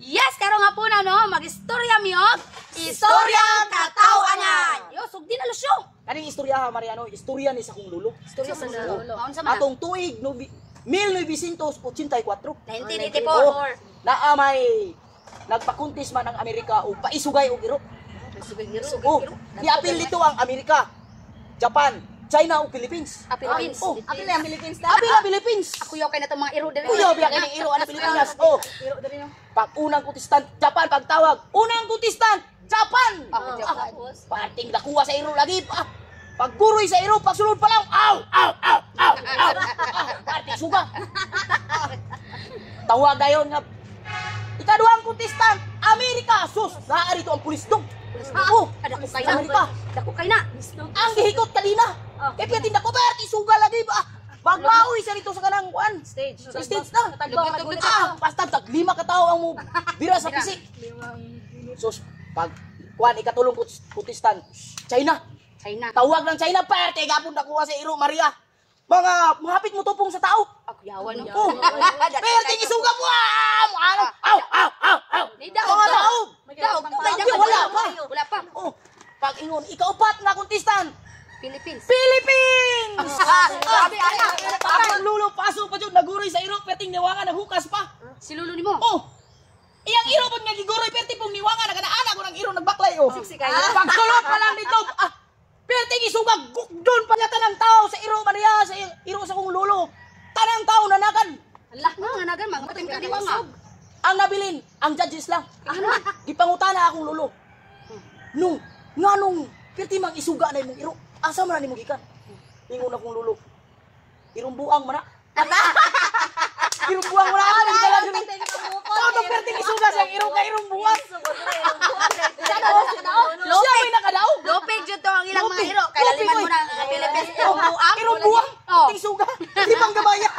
Yes, karon nga po na no, magistorya mi og Istoryang Kataw-anan. Yo, sugdi na Lucio. Kaning istorya ha, Mariano, istorya ni sa kong lulo. Istorya sa lolo. Maunsa man? Atong tuig 1984. 1984. Oh, naa may nagpakuntis man ang Amerika og paisugay og iro. Oh, giapil dito ang Amerika, Japan, China ug Philippines. Ah, Philippines. Oh, Apil na ang Philippines na. apil ang Philippines. Kuyaw kay na tong mga iro diri. Kuyaw biya kini iro ang Pilipinas. Oh, Iro diri no. pag unang contestant Japan pagtawag, unang contestant Japan. Ah, Japan. Parting nakuha sa iro lagi. Ah, pagguroy sa iro, pagsulod pa lang. Aw, aw, aw, aw, aw. Ah, parting suga. Ah, tawag dayon nga ikaduhang contestant, Amerika. Sus, naa rito ang pulis dog. Oh, Ah, dako kay na. Amerika. Dako kay na. Ang gihikot kanina. Kay pwede na ko isuga lagi ba. Pagbawi sa rito sa kanang kuan. Stage. Sa stage na. Tugtog. Ah, basta tag lima ka tao ang mo bira sa pisik. Sus, pag kuan ikatulong contestant, China. China. Tawag ng China, parte gapon nakuha sa Iro Maria. Mga mahapit mo tupong sa tao. Ah, kuyawan no. Oh, perte isuga mo. Ah, ano? Aw, aw, aw, aw. Ni daog Mga to. tao. Daog to kay Ay, wala pa. Wala pa. Oh, pag ingon ikaupat nga contestant, Philippines. Philippines! Ah, sabi ana. Ang lulo paso pa jud naguroy sa iro perting niwangan naghukas pa. Si lolo nimo. Oh. Iyang iro pud nga giguroy perti pong niwangan nakanaan ako ng iro nagbaklay oh. Siksi kayo. Pagsulod pa lang dito. Ah, perting isuga gukdon pa niya tanang tao sa iro man niya sa iro sa kong lolo. Tanang tao nanakan. Allah nga nga nagan mga patay ka diwang nga. Ang nabilin, ang judges lang. Gipangutana akong lolo. Nung nganong perti mang isuga na imong iro, asa man na nimo gikan? Ingon akong lolo. Irong buang man na. Irong buang man na. Ano gitala dun? Todo perting isuga sa iro kay irong buang. Siya may nakadaog. Lopig jud to ang ilang mga Lopig. iro kay laliman Lopig, mo na ang Philippines Oh, irong buang. Irong buang. Oh. Perting suga. Di pang gabaya.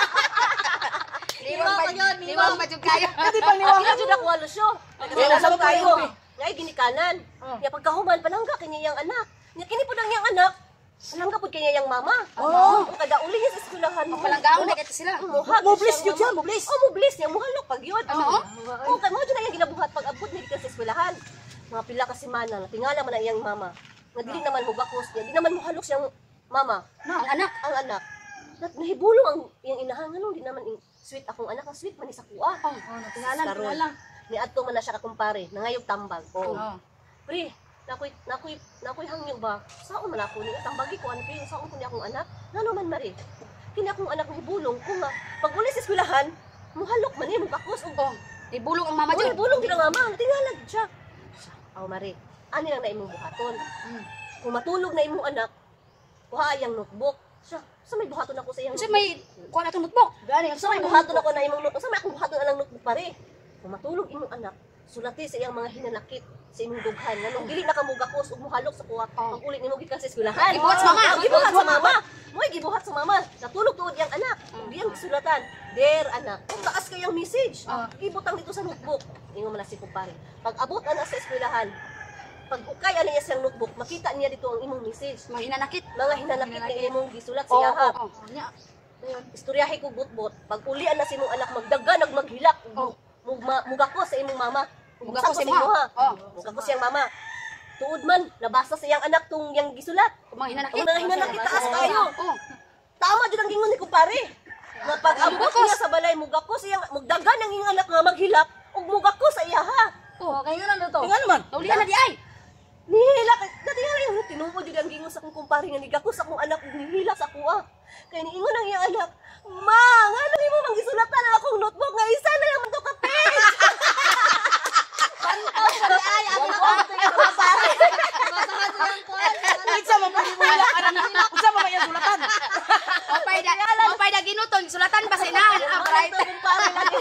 Liwang pa liwang pa jud kayo. Di pang niwang. Apil jud ako alusyo. Eh, nasa ba kayo? kayo? Ngay ginikanan. Nya pagkahuman palangga kini iyang anak. Nya kini pud ang iyang anak. Palangga pud kini iyang mama. Oh. Ang kada uli niya sa eskwelahan. Palanggaon na kay sila. Muhag Moblis siyang yun siya, mama. moblis. Oh, moblis niya muhalok pag yun. Ano? Oh, kay mo jud na iyang ginabuhat pag abot niya gikan sa eskwelahan. Mga pila ka semana, tingala man ang iyang mama. Nga dili naman mugakos niya, di naman muhalok siyang mama. Ang anak. Ang anak. Nahibulong ang iyang inahan nganong di naman sweet akong anak, ang sweet man ni sa kuha. Oh, Tingala, tingala. Niadto man na siya kakumpare, nangayog tambag. Oh. Pre, nakoy nakoy nakoy hangyo ba? Saon man ako ni tambagi ko ano pre, saon ko ni akong anak? Ngano man mari? Kini akong anak nahibulong ko nga pag uli sa eskwelahan, muhalok man ni mugakos og Oh, ibulong ang mama Uy, jud. bulong gid ang ama, tingala gid siya. Siya, aw mari. Ani lang na imong buhaton. Kung matulog na imong anak, kuha iyang notebook. Siya, sa may buhaton ako sa iyang Unsa may kuha na itong notebook? Gani, sa may buhaton ako na imong notebook. Sa may akong buhaton alang notebook pare. Kung matulog imong anak, sulati sa iyang mga hinanakit sa imong dughan. Nganong dili na ka mugakos ug muhalok sa kuha. Oh. Pag uli nimo gikan sa eskwelahan. Gibuhat sa mama. Oh, gibuhat sa mama. Mo'y gibuhat sa mama. Natulog tuod iyang anak. Ug iyang gisulatan. Dear anak, kung taas kayang message, ibutang dito sa notebook. Ingon man na si kumpare. Pag abot anak sa eskwelahan, pag ukay ana niya siyang notebook, makita niya dito ang imong message. Mga hinanakit. Mga hinanakit nga imong gisulat sa Oh, iyaha. oh, oh. Istoryahe ko butbot. Pag ulian na si imong anak magdaga nagmaghilak. Oh. Mugako sa imong mama. Mugako sa imo imuha. ha. Oh. Mugako sa iyang mama. Tuod man nabasa sa iyang anak tung yang gisulat. Mga hinanakit. Ang mga hinanakit taas kayo. Oh. Tama jud ang gingon ni kumpare. Nga pag abot Mugakos. niya sa balay mugako sa iyang mugdagan ang iyang anak nga maghilak ug mugako sa iya ha. Oh, Kaya nga to. Nga naman. Naulian na di ay. Nihilak dati nga yung tinuod jud ang gingon sa akong kumpare nga nigako sa akong anak ug nihilak sa kuha. Kay niingon ang iyang anak, "Ma, ngano nimo mang gisulatan ang akong notebook nga isa na lang man to ka page?" Ay, ako na Basahan sa iyang kuwan. Unsa man pwede mo wala ka Unsa man may sulatan? Opay da, opay da ginuton, sulatan ba sinahan? Ah, Ang bright. kumpare lagi.